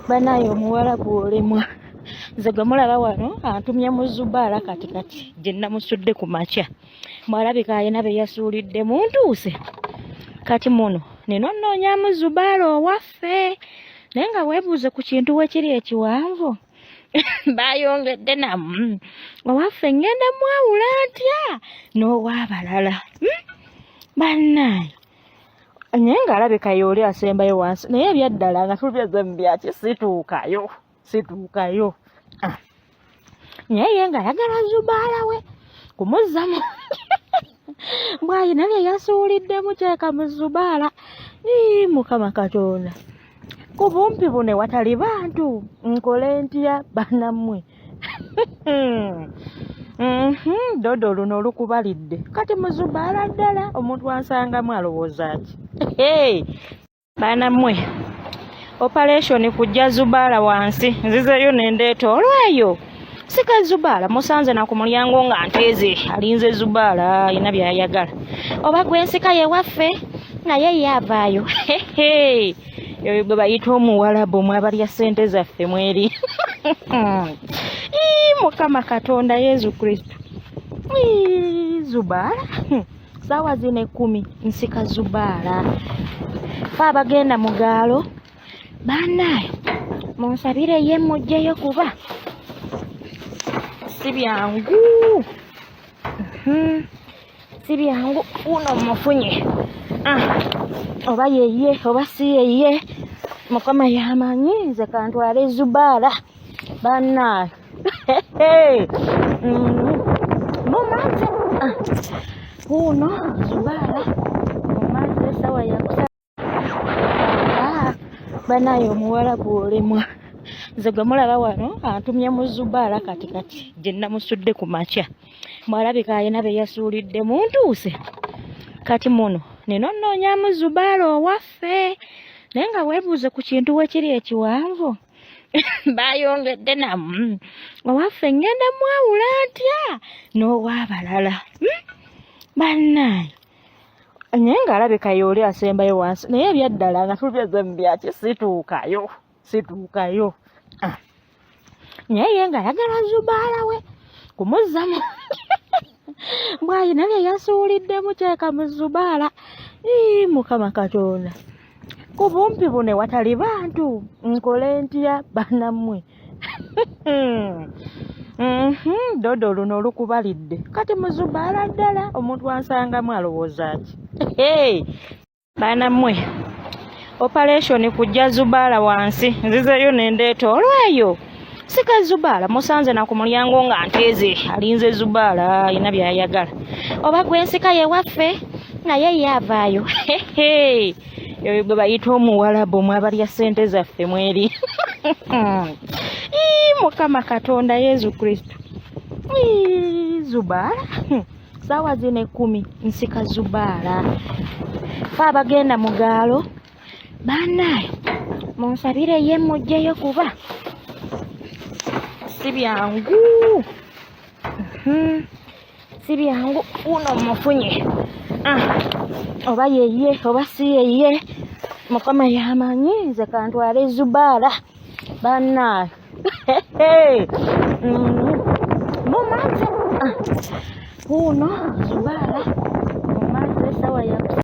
Banaye omuwalabu olemwa. Nze gwe mulaba wano antumye mu zubaala kati kati gye namusudde ku makya. Mwalabika alina be yasuulidde muntuuse. Kati muno nina onnoonyamu zubaala owaffe. Naye nga weebuuze ku kintu we kiri ekiwanvu. Bayongedde namu. Owaffe ngenda mwawula ntya n'ow'abalala? Bannaaye. Naye ng'alabika y'oli asembayo wansi naye ebyaddala nga tubyeze mu byaki situukayo situukayo. Ah. Naye ye ng'ayagala zubaala we kumuzza mu bw'alina bye yasuuliddemu kyeka mu zubaala. Ii Mukama Katonda, ku bumpi buno ewatali bantu nkole ntya bannammwe? Dodo luno olukubalidde kati muzubaala ddala omuntu ansangamu alowooza ki? Baana mmwe, operation kujja zubaala wansi nzizeeyo ne ndeeta olweyo sika zubaala musanze na ku mulyango nga nteeze alinze zubaala alina by'ayagala oba gwensika ye waffe naye ye avaayo. Oyo gwe bayita omuwalabu mwabalya ssente zaffe mweri. Ii, Mukama Katonda Yesu Kristo. Ii, zubaala saawa zino 10 nsika zubaala. Fe abagenda mu gaalo bannaaye munsabire ye mujjeyo kuba si byangu. Si byangu uno mufunye. Ah, oba yeye oba si yeye Mukama yamanyi. Nze kantwale zubaala bannaaye. Mumaze uno zubaala mumaze sawa yakusa. Ah, banaye omuwalabu olemwa. Nze gwe mulaba wano antumye mu zubaala kati kati gye namusudde ku makya. Mwalabika alina be yasuulidde muntuuse. Kati muno nina onnoonyamu zubaala owaffe. Naye nga weebuuze ku kintu we kiri ekiwanvu. Bayongedde namu. Owaffe ngenda mwawula ntya n'ow'abalala? Bannaaye. Naye ng'alabika y'oli asembayo wansi naye ebyaddala nga tubyeze mu byaki situukayo situukayo. Ah. Naye ye ng'ayagala zubaala we kumuzza mu bw'alina bye yasuuliddemu kyeka mu zubaala. Ii, Mukama Katonda, ku bumpi buno ewatali bantu nkole ntya bannammwe? Dodo luno olukubalidde kati muzubaala ddala omuntu ansangamu alowooza ki? Baana mmwe, operation kujja zubaala wansi nzizeeyo ne ndeeta olweyo sika zubaala musanze na ku mulyango nga nteeze alinze zubaala alina by'ayagala oba gwensika ye waffe naye ye avaayo. Oyo gwe bayita omuwalabu mwabalya ssente zaffe mweri. Ii, Mukama Katonda Yesu Kristo. Ii, zubaala saawa zino 10 nsika zubaala. Fe abagenda mu gaalo bannaaye munsabire ye mujjeyo kuba si byangu. Si byangu uno mufunye. Ah, oba yeye oba si yeye Mukama yamanyi. Nze kantwale zubaala bannaaye. Mumaze uno zubaala.